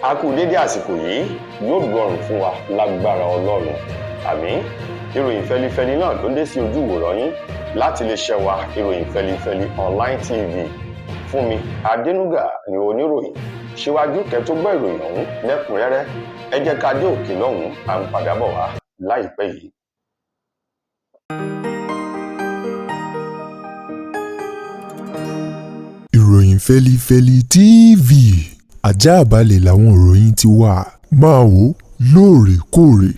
A kú dédé àsìkò yìí, yóò rọrùn fún wa lágbára Ọlọ́run, àmín. Ìròyìn fẹlifẹli náà ló ń dé sí ojú ìwòran yín láti lè ṣe wa ìròyìn fẹlifẹli online tv. Fúnmi Adénúgà ni oníròyìn. Síwájú kẹ́ tó gbọ́ ìròyìn ọ̀hún lẹ́kùnrẹ́rẹ́, ẹ jẹ́ ká dé òkè lọ́hùnún, à ń padà bọ̀ wá láìpẹ́ yìí. Ìròyìn fẹlifẹli TV, ajáàbalẹ̀ làwọn ìròyìn ti wà, máa wò lóòrèkóòrè.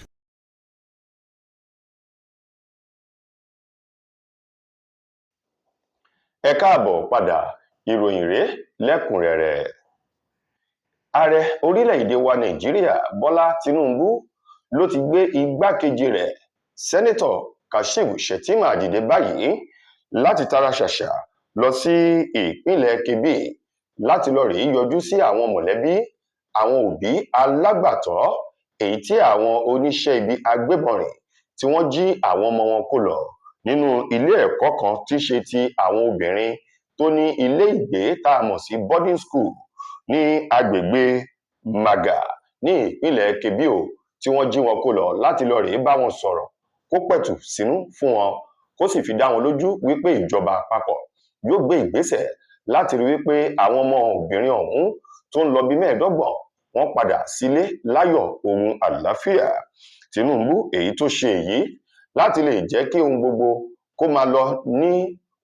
Ẹ káàbọ̀ padà, ìròyìn rèé lẹ́kùnrẹ́rẹ́. Ààrẹ orílẹ̀-èdè wa Nàìjíríà Bọ́lá Tinubu ló ti gbé igbákejì rẹ̀, Sẹ́nẹ́tọ̀ Kashim Shettima, dìde báyìí láti tara ṣàṣà lọ sí ìpínlẹ̀ Kebbi láti lọ rèé yọjú sí àwọn mọ̀lẹ́bí àwọn òbí alágbàtọ́ èyí tí àwọn oníṣẹ́ ibi agbébọn rìn tí wọ́n jí àwọn ọmọ wọn kó lọ nínú ilé ẹ̀kọ́ kan tí í ṣe ti àwọn obìnrin tó ní ilé ìgbé tá a mọ̀ sí boarding school ní agbègbè Maga ní ìpínlẹ̀ Kebbi o, tí wọ́n jí wọn kó lọ, láti lọ rèé bá wọn sọ̀rọ̀ kó pẹ̀tù sínú fún wọn, kó sì fi dá wọn lójú wípé ìjọba àpapọ̀ yóò gbé ìgbésẹ̀ láti rí wípé àwọn ọmọ obìnrin ọ̀hún tó ń lọ bí 25 wọ́n padà sílé láyọ̀ ohun àlàáfíà. Tinubu èyí tó ṣe èyí láti lè jẹ́ kí ohun gbogbo kó máa lọ ní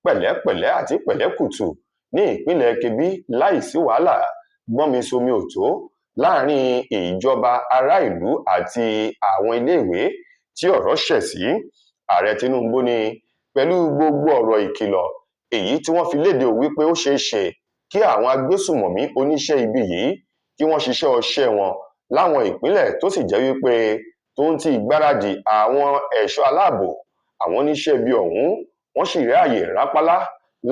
pẹ̀lẹ́pẹ̀lẹ́ àti pẹ̀lẹ́kùtù ní ìpínlẹ̀ Kebbi láìsí wàhálà gbọ́nmi-somi òtó láàrin ìjọba ará ìlú àti àwọn iléèwé tí ọ̀rọ̀ ṣẹ̀ sí. Ààrẹ Tinubu ní pẹ̀lú gbogbo ọ̀rọ̀ ìkìlọ̀ èyí tí wọ́n fi léde wípé ó ṣeé ṣe kí àwọn agbésùmọ̀mí oníṣẹ́ ibi yìí kí wọ́n ṣiṣẹ́ ọṣẹ́ wọn láwọn ìpínlẹ̀, tó sì jẹ́ wípé tó ń ti ìgbáradì àwọn ẹ̀ṣọ́ aláàbò, àwọn oníṣẹ́ ibi ọ̀hún wọ́n sì rí àyè rápálá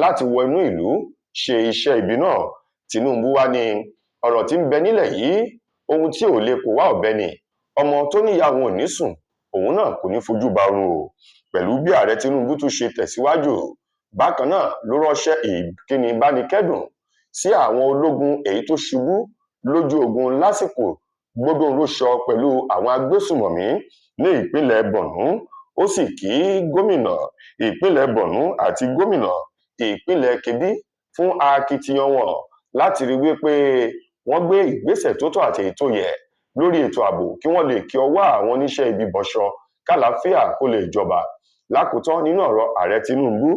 láti wọ inú ìlú ṣe iṣẹ́ ibi náà. Tinubu wá ní ọ̀rọ̀ tí ń bẹ nílẹ̀ yìí, ohun tí ò lè kó wá ọ̀bẹ ni, ọmọ tó níyàwó ò ní sùn, òun náà kò ní fojú ba oorun o. Pẹ̀lú bí ààrẹ Tinubu tún ṣe tẹ̀síwájú, bákan náà ló ránṣẹ́ ìkíni ìbánikẹ́dùn sí àwọn ológun èyí tó ṣubú lójú ogun lásìkò gbódòǹroṣọ pẹ̀lú àwọn agbésùmọ̀mí ní ìpínlẹ̀ Borno. Ó sì kí gómìnà ìpínlẹ̀ Borno àti gómìnà ìpínlẹ̀ Kebbi fún akitiyan wọn láti rí wípé wọ́n gbé ìgbésẹ̀ tó tọ́ àti èyí tó yẹ lórí ètò ààbò, kí wọ́n lè kí ọwọ́ àwọn oníṣẹ́ ibi bọ̀ṣọ kálàáfíà kó lè jọba. Lákòótán nínú ọ̀rọ̀ ààrẹ Tinubu,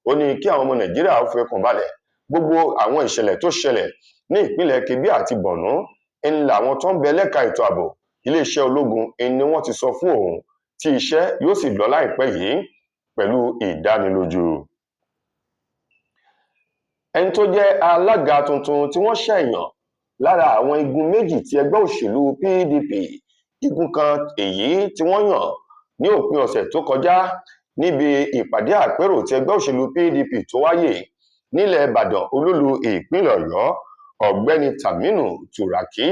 ó ní kí àwọn ọmọ Nàìjíríà fọkàn balẹ̀, gbogbo àwọn ìṣẹ̀lẹ̀ tó ṣẹlẹ̀ ní ìpínlẹ̀ Kebbi àti Borno ń làwọn tó ń bẹ lẹ́ka ètò ààbò iléeṣẹ́ ológun ni wọ́n ti sọ fún òun, tí iṣẹ́ yóò sì lọ láìpẹ́ yìí pẹ̀lú ìdánilójú. Ẹni tó jẹ́ alága tuntun tí wọ́n ṣẹ̀yàn lára àwọn igun méjì ti ẹgbẹ́ òṣèlú PDP, igun kan èyí tí wọ́n yàn ní òpin ọ̀sẹ̀ tó kọjá níbi ìpàdé àpérò ti ẹgbẹ́ òṣèlú PDP tó wáyé nílẹ̀ Ìbàdàn, olúlu ìpínlẹ̀ Ọ̀yọ́, Ọ̀gbẹ́ni Taminu Turaki,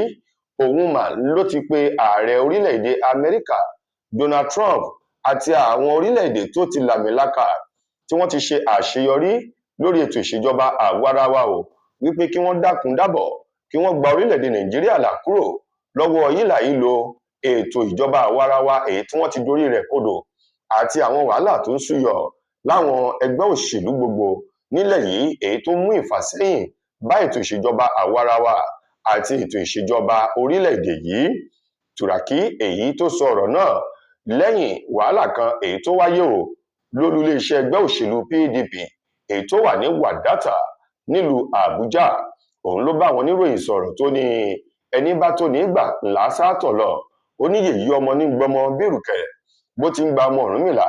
òun mà ló ti pe ààrẹ orílẹ̀-èdè Amẹ́ríkà Donald Trump àti àwọn orílẹ̀-èdè tó ti làmìlaka tí wọ́n ti ṣe àṣeyọrí lórí ètò ìṣèjọba àwarawa o, wípé kí wọ́n dákun dábọ̀ kí wọ́n gba orílẹ̀-èdè Nàìjíríà là kúrò lọ́wọ́ hílàhílo ètò ìjọba àwarawa èyí tí wọ́n ti dorí rẹ̀ kodò àti àwọn wàhálà tó ń súyọ láwọn ẹgbẹ́ òṣèlú gbogbo nílẹ̀ yìí, èyí tó mú ìfàsẹ́yìn bá ètò ìṣèjọba àwarawa àti ètò ìṣèjọba orílẹ̀-èdè yìí. Turaki èyí tó sọ ọ̀rọ̀ náà lẹ́yìn wàhálà kan èyí tó wáyé o lólú iléeṣẹ́ ẹgbẹ́ òṣèlú PDP èyí tó wà ní Wàdátà nílùú Àbújá. Òun ló bá àwọn oníròyìn sọ̀rọ̀ tó ní ẹni bá tó ní gbà ńlá sátọ̀ lọ. Ó ní yèyí ọmọ ní gbọmọ bírùkẹ̀rẹ̀ bó ti ń gba ọmọ Ọ̀rúnmìlà.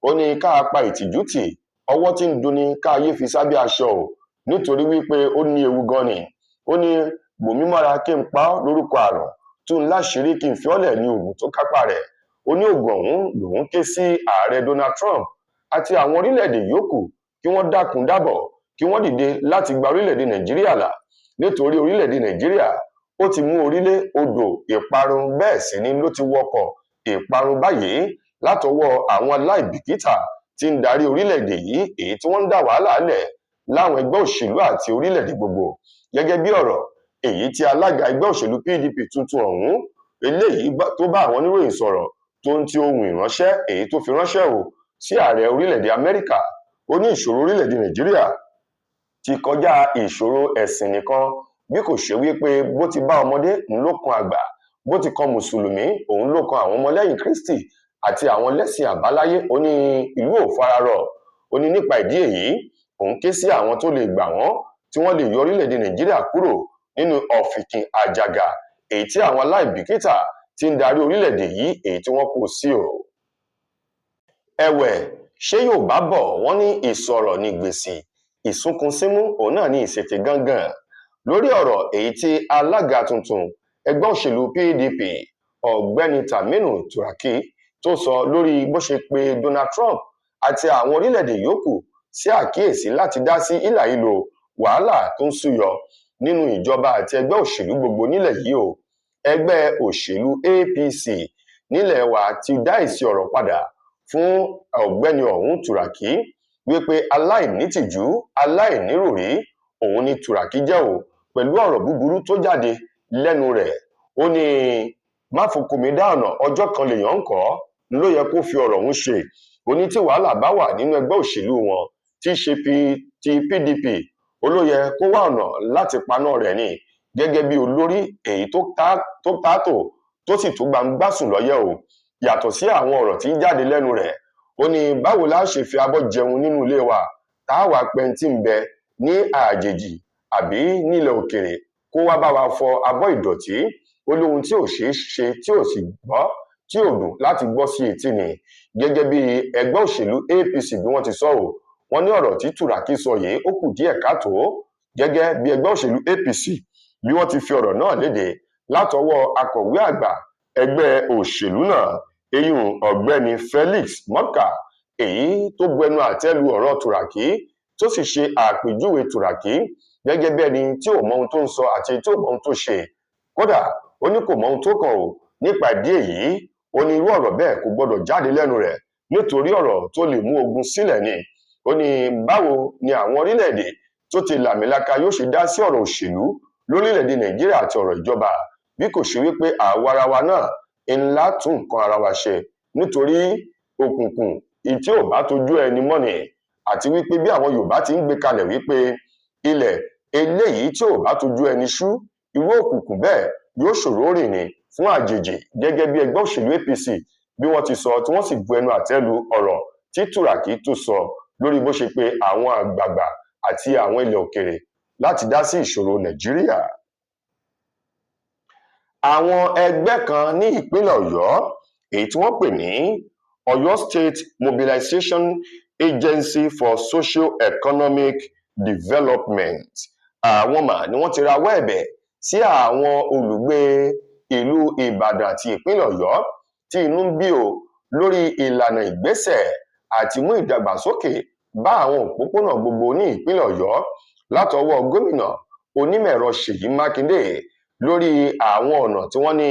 Ó ní ká pa ìtìjú tì, ọwọ́ tí ń dunni ká yé fi sábẹ́ aṣọ o, nítorí wípé ó ní ewu gan ni. Ó ní bòmí mọ́ra kí n pa ọ́ lórúkọ àrùn, tún láṣìírí kí n fi ọ́lẹ̀ ní oògùn tó kápá rẹ̀. Ó ní oògùn ọ̀hún lòun ké sí ààrẹ Donald Trump àti àwọn orílẹ̀-èdè yòókù kí wọ́n dákun dábọ̀ kí wọ́n dìde láti gba orílẹ̀-èdè Nàìjíríà là, nítorí orílẹ̀-èdè Nàìjíríà ó ti mú orílẹ̀ odò ìparun, bẹ́ẹ̀ sì ni ló ti wọkọ̀ ìparun báyìí látọwọ́ àwọn aláìbìkítà tí ń darí orílẹ̀-èdè yìí, èyí tí wọ́n ń dá wàhálà lẹ̀ láwọn ẹgbẹ́ òṣèlú àti orílẹ̀-èdè gbogbo. Gẹ́gẹ́ bí ọ̀rọ̀ Èyí tí alága ẹgbẹ́ òṣèlú PDP tuntun ọ̀hún eléyìí tó bá àwọn oníròyìn sọ̀rọ̀ tó ń ti ohun ìránṣẹ́ èyí tó fi ránṣẹ́ o sí ààrẹ orílẹ̀-èdè Amẹ́ríkà. Ó ní ìṣòro orílẹ̀-èdè Nàìjíríà ti kọjá ìṣòro ẹ̀sìn nìkan, bí kò ṣe wípé bó ti bá ọmọdé òun ló kan àgbà, bó ti kan mùsùlùmí òun ló kan àwọn ọmọlẹ́yìn Kristi àti àwọn lẹ́sìn àbáláyé. Ó ní ìlú ò fararọ̀. Ó ní nípa ìdí èyí, òun ké sí àwọn tó lè gbà wọ́n, tí wọ́n lè yọ orílẹ̀-èdè Nàìjíríà kúrò nínú ọ̀fìnkìn àjàgà èyí tí àwọn aláìbìkítà ti ń darí orílẹ̀-èdè yìí, èyí tí wọ́n kó sí o. Ẹ̀wẹ̀, ṣé Yorùbá bọ̀ wọ́n ní ìsọ̀rọ̀ ní gbèsè, ìsúnkun símú òun náà ní ìṣètè gangan. Lórí ọ̀rọ̀ èyí tí alága tuntun ẹgbẹ́ òṣèlú PDP Ọ̀gbẹ́ni Tàmínù Turaki tó sọ lórí bó ṣe pe Donald Trump àti àwọn orílẹ̀-èdè yòókù sí àkíyèsí láti dá sí hílàhílo wàhálà tó ń súyọ nínú ìjọba àti ẹgbẹ́ òṣèlú gbogbo nílẹ̀ yìí o. Ẹgbẹ́ òṣèlú APC nílẹ̀ wa ti dá èsì ọ̀rọ̀ padà fún ọ̀gbẹ́ni ọ̀hún Turaki wípé aláìnítìjú, aláìníròrí òun ni Turaki jẹ́ o, pẹ̀lú ọ̀rọ̀ búburú tó jáde lẹ́nu rẹ̀. Ó ní máfokùnmí dá ọ̀nà, ọjọ́ kan lèèyàn ń kọ́ ló yẹ kó fi ọ̀rọ̀ ọ̀hún ṣe. Ó ní tí wàhálà bá wà nínú ẹgbẹ́ òṣèlú wọn tí í ṣe ti PDP, ó ló yẹ kó wá ọ̀nà láti paná rẹ̀ ni, gẹ́gẹ́ bí olórí èyí tó tààtò tó sì tó gbangba sùn lọ́yẹ̀ o. Yàtọ̀ sí àwọn ọ̀rọ̀ tí ń jáde lẹ́nu rẹ̀, ó ní báwo la ṣe fi abọ́ jẹun nínú ilé wa tá a wà pẹ́ntì ń bẹ ní àjèjì àbí nílẹ̀ òkèrè kó wá bá wa fọ abọ́ ìdọ̀tí. Ó lóhun tí ò ṣeé ṣe, tí ò sì gbọ́, tí ò dùn láti gbọ́ sí etí ni. Gẹ́gẹ́ bí ẹgbẹ́ òṣèlú APC bí wọ́n ti sọ ọ́, wọ́n ní ọ̀rọ̀ tí Turaki sọ yìí ó kù díẹ̀ káàtó. Gẹ́gẹ́ bí ẹgbẹ́ òṣèlú APC bí wọ́n ti fi ọ̀rọ̀ náà léde látọwọ́ akọ̀wé àgbà ẹgbẹ́ òṣèlú náà, eyín ọ̀gbẹ́ni Felix Morka, èyí tó bu ẹnu àtẹ́ lu ọ̀rọ̀ Turaki, tó sì ṣe àpèjúwe Turaki gẹ́gẹ́ bí ẹni tí ò mọ ohun tó ń sọ àti tí ò mọ ohun tó ṣe. Kódà ó ní kò mọ ohun tó kàn ó. Nípa ìdí èyí, ó ní irú ọ̀rọ̀ bẹ́ẹ̀ kò gbọdọ̀ jáde lẹ́nu rẹ̀, nítorí ọ̀rọ̀ tó lè mú ogun sílẹ̀ ni. Ó ní báwo ni àwọn orílẹ̀-èdè tó ti làmìlaka yóò ṣe dá sí ọ̀rọ̀ òṣèlú lórílẹ̀-èdè Nàìjíríà àti ọ̀rọ̀ ìjọba, bí kò ṣe wípé àwa ara wa náà ńlá tún nǹkan ara wa ṣe, nítorí òkùnkùn tí ò bá tójú ẹni mọ́ni, àti wípé bí àwọn Yorùbá ti ń gbé kalẹ̀ wípé ilẹ̀ eléyìí tí ò bá tójú ẹni ṣú, irú òkùnkùn bẹ́ẹ̀ yóò ṣòro rìn ní fún àjèjì. Gẹ́gẹ́ bí ẹgbẹ́ òṣèlú APC bí wọ́n ti sọ, tí wọ́n sì bu ẹnu àtẹ́ lu ọ̀rọ̀ tí Turaki tó sọ lórí bó ṣe pé àwọn àgbààgbà àti àwọn ilẹ̀ òkèrè láti dá sí ìṣòro Nàìjíríà. Àwọn ẹgbẹ́ kan ní ìpínlẹ̀ Ọ̀yọ́ èyí tí wọ́n pè ní Ọ̀yọ́ State Mobilization Agency for Socio-Economic Development, àwọn mà ni wọ́n ti rawọ́ ẹ̀bẹ̀ sí àwọn olùgbé ìlú Ìbàdàn àti ìpínlẹ̀ Ọ̀yọ́ tí inú ń bí o lórí ìlànà ìgbésẹ̀ àti mú ìdàgbàsókè bá àwọn òpópónà gbogbo ní ìpínlẹ̀ Ọ̀yọ́ látọwọ́ gómìnà onímọ̀-ẹ̀rọ Ṣèyí Mákindé, lórí àwọn ọ̀nà tí wọ́n ní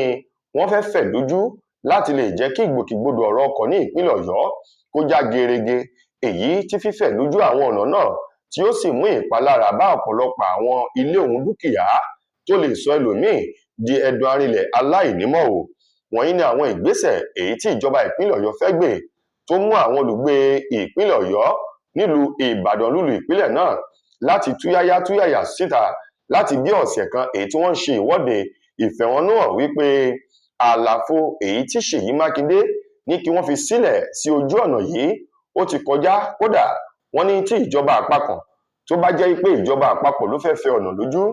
wọ́n fẹ́ fẹ̀ lójú láti lè jẹ́ kí ìgbòkègbodò ọ̀rọ̀ ọkọ̀ ní ìpínlẹ̀ Ọ̀yọ́ kó já gerege, èyí tí fífẹ̀ lójú àwọn ọ̀nà náà tí ó sì mú ìpalára bá ọ̀pọ̀lọpọ̀ àwọn ilé òun dúkìá tó lè sọ ẹlòmíín di ẹdun arinlẹ̀ aláìnímọ̀ o. Wọ̀nyí ni àwọn ìgbésẹ̀ èyí tí ìjọba ìpínlẹ̀ Ọ̀yọ́ fẹ́ gbé tó mú àwọn olùgbé ìpínlẹ̀ Ọ̀yọ́ nílùú Ìbàdàn lúlù ìpínlẹ̀ náà láti túyáyá túyàyà síta láti bí ọ̀sẹ̀ kan èyí tí wọ́n ń ṣe ìwọ́de ìfẹ̀hónúhàn wípé àlàfo èyí tí Ṣèyí Mákindé ní kí wọ́n fi sílẹ̀ sí ojú ọ̀nà yìí ó ti kọjá. Kódà wọ́n ní tí ìjọba àpapọ̀ tó bá jẹ́ pé ìjọba àpapọ̀ ló fẹ́ẹ́ fẹ́ ọ̀nà lójú,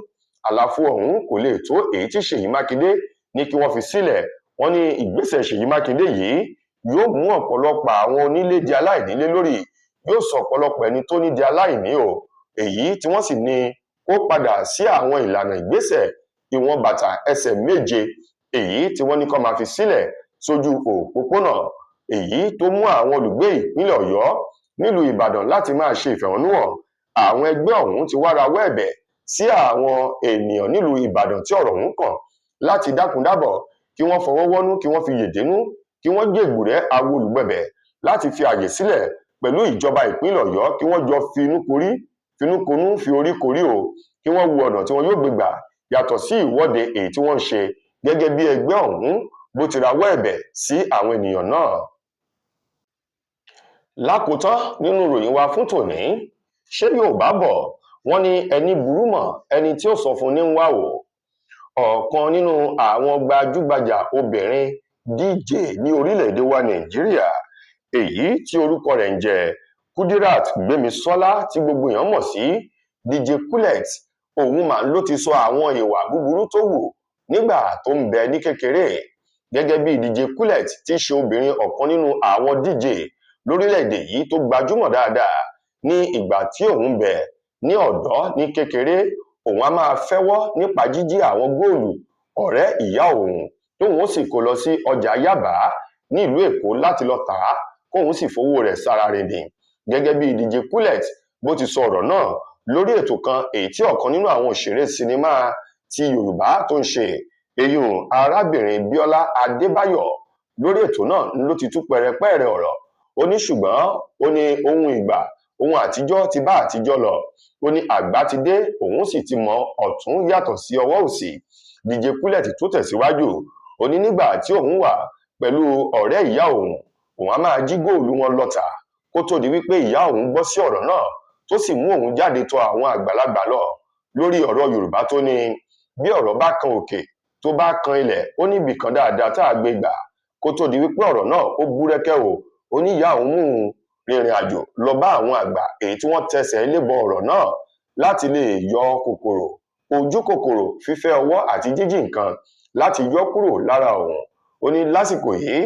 àlàfo ọ̀hún kò lè tó èyí tí Ṣèyí Mákindé ní kí wọ́n fi sílẹ̀. Wọ́n ní ìgbésẹ̀ Ṣèyí Mákindé yìí yóò mú ọ̀pọ̀lọpọ̀ àwọn onílé di aláìnílé lórí, yóò sọ ọ̀pọ̀lọpọ̀ ẹni tó ní di aláìní o, èyí tí wọ́n sì ní kó padà sí àwọn ìlànà ìgbésẹ̀ ìwọ̀n bàtà ẹsẹ̀ 7 èyí tí wọ́n ní kó máa fi sílẹ̀ sójú òpópónà, èyí tó mú àwọn olùgbé ìpínlẹ̀ Ọ̀yọ́ nílùú Ìbàdàn láti máa ṣe ìfẹ̀hónúhàn. Àwọn ẹgbẹ́ ọ̀hún ti wá rawọ́ ẹ̀bẹ̀ sí àwọn ènìyàn nílùú Ìbàdàn tí ọ̀rọ̀ ọ̀hún kàn láti dákun-dábọ̀ kí wọ́n fọwọ́ wọ́nú, kí wọ́n fi yèdénú, kí wọ́n jègbùrẹ́ awo olùgbẹ̀bẹ̀ láti fi àyè sílẹ̀ pẹ̀lú ìjọba ìpínlẹ̀ Ọ̀yọ́, kí wọ́n jọ finúkorí finúkonú fi orí korí o, kí wọ́n wo ọ̀nà tí wọ́n yóò gbé gbà Yàtọ̀ sí ìwọ́de èyí tí wọ́n ń ṣe gẹ́gẹ́ bí ẹgbẹ́ ọ̀hún bó ti rawọ́ ẹ̀bẹ̀ sí àwọn ènìyàn náà. Lákòótán nínú ìròyìn wa fún tòní, ṣé Yorùbá bọ̀ wọ́n ní ẹni burú mọ̀ ẹni tí ó sọ fún ní ń wá o. Ọ̀kan nínú àwọn gbajúgbajà obìnrin DJ ní orílẹ̀-èdè wa Nàìjíríà, èyí tí orúkọ rẹ̀ ń jẹ́ Kudirat Gbémisọ́lá tí gbogbo èèyàn mọ̀ sí DJ Kulet, òun mà ló ti sọ àwọn ìwà búburú tó wù nígbà tó ń bẹ ní kékeré. Gẹ́gẹ́ bí DJ Kulet tí í ṣe obìnrin ọ̀kan nínú àwọn DJ lórílẹ̀-èdè yìí tó gbajúmọ̀ dáadáa, ní ìgbà tí òun ń bẹ ní ọ̀dọ́ ní kékeré, òun á máa fẹ́wọ́ nípa jíjí àwọn góòlù ọ̀rẹ́ ìyá òun, tóun ó sì kó lọ sí ọjà Yábàá ní ìlú Èkó láti lọ tà á, kóun sì fowó rẹ̀ sára rìndìn. Gẹ́gẹ́ bí DJ Kulet bó ti sọ ọ̀rọ̀ náà lórí ètò kan èyí tí ọ̀kan nínú àwọn òṣèré sinimá ti Yorùbá tó ń ṣe, eyín arábìnrin Bíọ́lá Adébáyọ̀, lórí ètò náà ló ti tú pẹrẹpẹrẹ ọ̀rọ̀. Ó ní ṣùgbọ́n ó ní ohun ìgbà ohun àtijọ́ ti bá àtijọ́ lọ. Ó ní àgbà ti dé, òun sì ti mọ ọ̀tún yàtọ̀ sí ọwọ́ òsì. DJ Kulet tó tẹ̀síwájú, ó ní nígbà tí òun wà pẹ̀lú ọ̀rẹ́ ìyá òun, òun á máa jí góòlù wọn lọ́tà kó tó di wípé ìyá òun gbọ́ sí ọ̀rọ̀ náà tó sì mú òun jáde tọ̀ àwọn àgbàlagbà lọ lórí ọ̀rọ̀ Yorùbá tó ní bí ọ̀rọ̀ bá kan òkè tó bá kan ilẹ̀, ó ní ibìkan dáadáa tá a gbé gbà kó tó di wípé ọ̀rọ̀ náà ó búrẹ́kẹ́ o. Ó ní ìyá òun mú un rìnrìn àjò lọ bá àwọn àgbà èyí tí wọ́n tẹsẹ̀ lébọ ọ̀rọ̀ náà láti lè yọ kòkòrò ojú kòkòrò fífẹ́ ọwọ́ àti jíjí nǹkan láti yọ kúrò lára òun. Ó ní lásìkò yìí,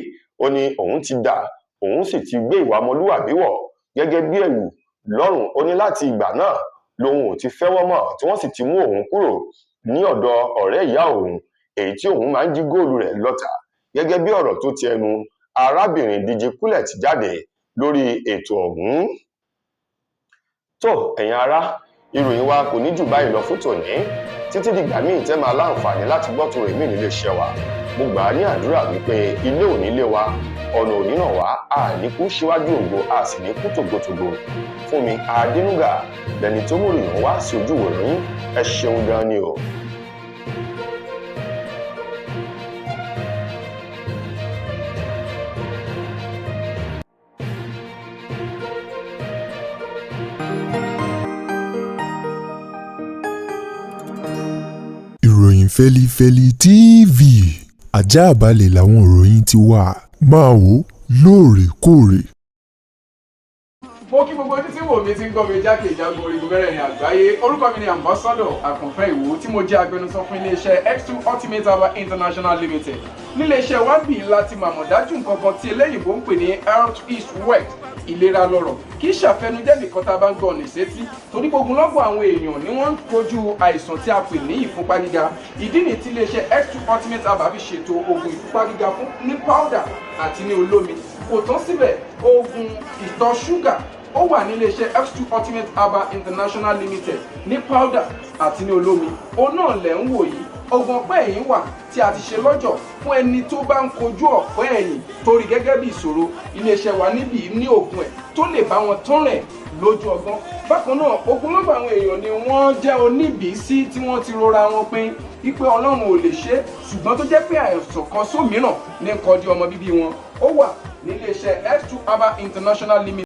ó ní òun ti dà, òun sì ti gbé ìwà ọmọlúwàbí wọ̀ gẹ́gẹ́ bí ẹ̀wù lọ́rùn. Ó ní láti ìgbà náà lòun ò ti fẹ́wọ́ mọ́, tí wọ́n sì ti mú òun kúrò ní ọ̀dọ̀ ọ̀rẹ́ ìyá òun èyí tí òun máa ń jí góòlù rẹ̀ lọ́tà. Gẹ́gẹ́ bí ọ̀rọ̀ tó ti ẹnu arábìnrin DJ Kulet jáde lórí ètò ọ̀hún. Tó ẹ̀yin ará, ìròyìn wa kò ní jù báyìí lọ fún tòní. Títí dìgbà míì tẹ́ máa láǹfààní láti gbọ́ tó rèmí nílé iṣẹ́ wa. Mo gbà á ní àdúrà wípé ilé ò ní lé wa, ọ̀nà ò ní nà wá, a ní kú síwájú ògo, a sì ní kú tògótògó. Fúnmi Adénúgà lẹni tó mú ìròyìn wá sí ojú ìwòran yín. Ẹ ṣeun gan ni o. Ìròyìn Fẹ́lifẹ́li TV àjààbálẹ̀ làwọn ìròyìn ti wà. Máa wò ó lóòrèkóòrè. Mo kí gbogbo ojú tí wò mí tí ń gbọ́ mi jákèjádò orígun mẹ́rẹ̀ẹ̀rin àgbáyé. Orúkọ mi ni Ambassador Àkànfẹ́ Ìwò tí mo jẹ́ agbẹnusọ fún iléeṣẹ́ X2 Ultimate Herbal International Limited. Níléeṣẹ́ wa bí láti màmọ̀ dájú nǹkan kan tí eléyìnbó ń pè ní health is wealth, ìlera lọ́rọ̀. Kì í ṣàfẹnujẹ́ nìkan tá a bá ń gbọ́ ọ̀nà ìsétí, torí gbogbo lọ́gbọ̀n àwọn èèyàn ni wọ́n ń kojú àìsàn tí a pè ní ìfúnpá gíga. Ìdí nìyí tí iléeṣẹ́ X2 Ultimate Herbal fi ṣètò oògùn ìfúnpá gíga fún ní powder àti ní olómi. Kò tán síbẹ̀, oògùn ìtọ̀ ṣúgà ó wà ní iléeṣẹ́ X2 Ultimate Herbal International Limited ní powder àti ní olómi. Òun náà lẹ̀ ń wò yìí. Oògùn ọ̀pẹ́ ẹ̀yìn wà tí a ti ṣe lọ́jọ̀ fún ẹni tó bá ń kojú ọ̀pẹ́ ẹ̀yìn torí gẹ́gẹ́ bí ìṣòro. Iléeṣẹ́ wa níbí ní oògùn ẹ̀ tó lè bá wọn tán rẹ̀ lójú ọgbọ́n. Bákan náà, ogunlọ́gọ̀ àwọn èèyàn ni wọ́n jẹ́ oníbìísí tí wọ́n ti rora wọn pin wípé Ọlọ́run ò lè ṣe é, ṣùgbọ́n tó jẹ́ pé àìsàn kan sómìíràn ní nǹkan di ọmọ bíbí wọn. Ó wà níléeṣẹ́ X2 Herbal International Limited.